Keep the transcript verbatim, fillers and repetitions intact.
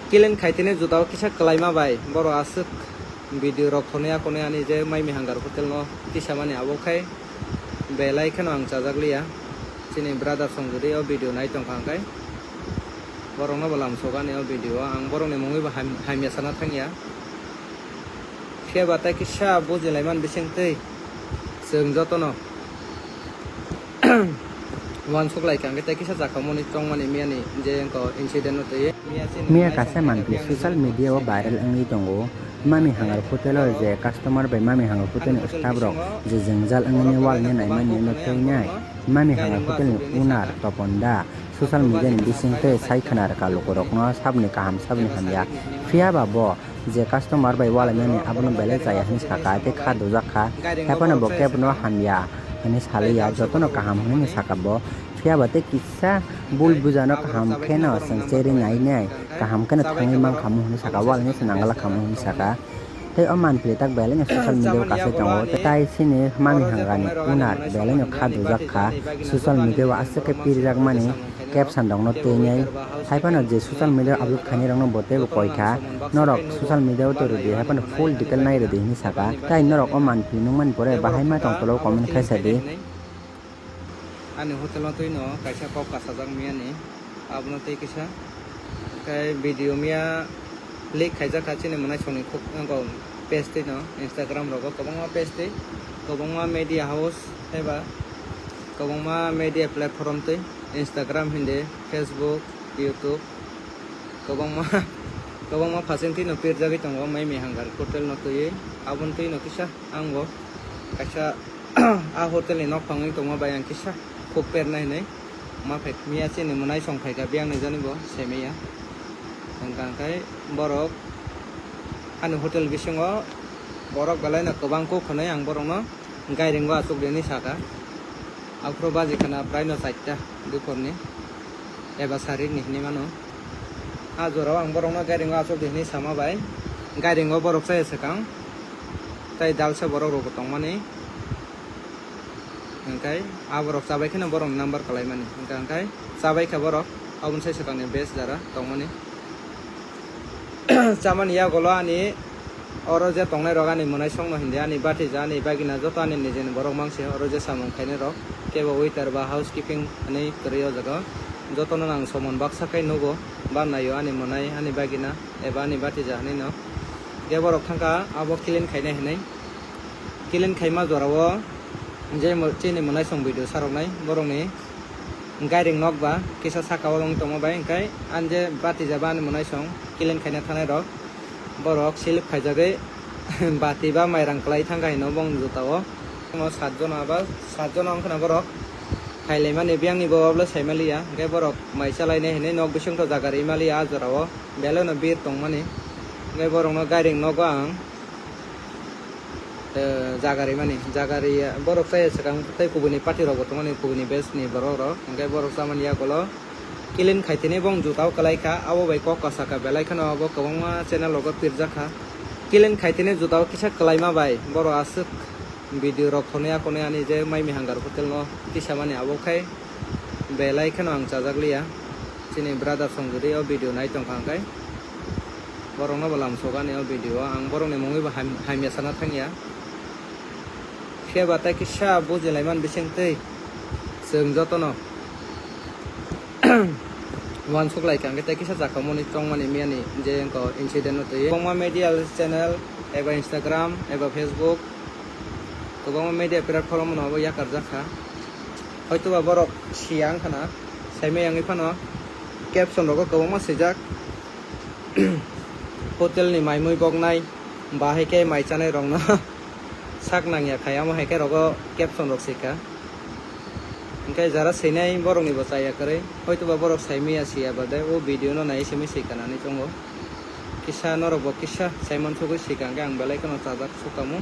Kilin khaitini jutao kisa kwlaima bai, borok aswk video rok khonwi akhonwi ani je Mai Mihanggar hotel no tisamani abo khai belai kheno ang chajak liya. Chini brother song jodi o video nai tongkha hwnkhe borokno bo lamsok ani o video o, ang borokni mungwi bo ham-, hamya sana thangya. Phiya ba tei kisa bujilaiman bisingtwi chwng jotono uansuk lai kha, hwnkhe tei kisa jakhao monwi chongmani miyani je wngkha incident no twi. Miya kaisa manpli social media o viral wngwi tongo. Mami Hangar hotel o je customer bai Mami Hangar hotel ni staff rok je jwngjal wngwi wal ni naimani no twi nai. Mami Hangar hotel ni owner Topon Da social media ni bising tei sai khna rwkha lukurokno saboni kaham saboni hamya. Phiya ba bo je customer bai walaimani abono belai chaya hwnwi saka tei kha dujak kha. Haiphano bo kebo no hamya hwnwi saliya, jotono kaham hwnwi saka bo. Phiya ba tei kisa bul bujano kaham kheno chwng cherwi nainai, kaham kheno thangwi mankhamu hwnwi saka, walaino se nangala khamu hwnwi saka. Tei o manpli tak belai no social media o kasai tongo. Tai chini Mami Hangar ni owner belai no kha dujak kha. Social media o aswk khe pirjak mani caption rok no twi nai. Haiphano je social media o upload khainai rok no bo teibo koi kha. Norok social media o twi rwdi, haiphano full detail nai rwdi hwnwi saka. Tai norok o manpli nukmani pore bahai ma tong tolo comment khai sa di. Ani hotel no twi no kaisa kok kasajak miyani, abono tei kisa. Tei video miya leak khaijak kha chini mwnaisongni khuk-, wngkha page twi no, Instagram rogo kwbangma page twi, kwbangma media house eba kwbangma media platform twi, Instagram hindi, Facebook, YouTube, kwbangma, kwbangma phasen twi no pirjagwi tongo Mai Mihanggar hotel no twiwi, aboni twi no kisa ang bo kaisa a hotel ni nok phangwi tongma bai ang kisa khuk pernai hinwi ma phai miya chini mwnaisong phaikha biyang ni jani bo semiya. Hwnkha hwnkhe borok ani hotel bisingo borok belai no kwbang kuk hwnwi ang borokno gairing o achuk rini saka. Aphuru baji khana prai no charta duphor ni eba sari ni hinwi mano. A jora o ang borokno gairing o achuk di hinwi sama bai gairing o borok chaya swkang tei dalsa borok rok bo tongmani. Hwnkhe aborok chabai kheno borokni number kalaimani. Hwnkhe hwnkhe chabai kha borok, aboni sai swkangni base jara tongmani. Chamani yagulo ani oro je tongnai rok ani mwnaisongno hindi, ani batija, ani bagina, joto ani nijini borok mangse oro je samung khainai rok, kebo waiter ba housekeeping hinwi kwrwi o jaga o. Jotono ang somon baksa khai nugo, ba naio ani mwnai, ani bagina eba ani batija hinwi no. Hwnkhe borok thangkha abo clean khainai hinwi. Clean khaima jorao je mo-, chini mwnaisong video saroknai borokni gairing nok ba kisa saka o wng tongma bai, hwnkhe ani je batija ba ani mwnaisong clean khaina thangnai rok borok silip khaijagwi bati ba mairang kwlai thangkha hino bongni juta o. Omo sat jona ba sat jona wngkhana borok phailaimani biyangni bo obo saimaliya, hwnkhe borok mai chalainai hinwi nok bisingtwi jaga rimaliya a jorao. Belai no bir tongmani. Hwnkhe borokno gairing nogo ang, eh, jaga rimani. Jaga ri borok chaya swkang tei kubuni party rokbo tongmani, kubuni batch ni borok rok. Hwnkhe borok chamani yagulo clean khaitini bong juta o kwlai kha, abo bai kok kasa kha, belai kheno abo kwbangma channel rogo pirjak kha. Clean khaitini juta o kisa kwlaima bai borok aswk video rok khonwi akhonwi ani je Mai Mihanggar hotel no tisamani abo khai belai kheno ang chajak liya. Chini brother song jodi o video nai tongkha hwnkhe borokno bo lamsok ani o video o, ang borokni mungwi bo ham-, hamya sana thangya. Phiya ba tei kisa bujilaiman bisingtwi chwng jotono uansuk lai kha, hwnkhe tei kisa jakhao monwi chongmani miyani je wngkha incident no twi. Kwbangma media channel eba Instagram eba Facebook, kwbangma media platform no abo yakarjak kha. Hoitoba borok siya wngkhana, saimai wngwi phano caption rogo kwbangma swijak, hotel ni mai mui boknai, bahai khe mai chanai rokno sak nangya khai, amo hai khe rogo caption rok sika. Hwnkhe jara swinai borokni bo chaya kwrwi, hoitoba borok saimaya siya ba de o video no nai simi sika nani chongo. Kisa norok bo kisa saimansugwi sika hwnkhe ang belai kheno chajak sukamo.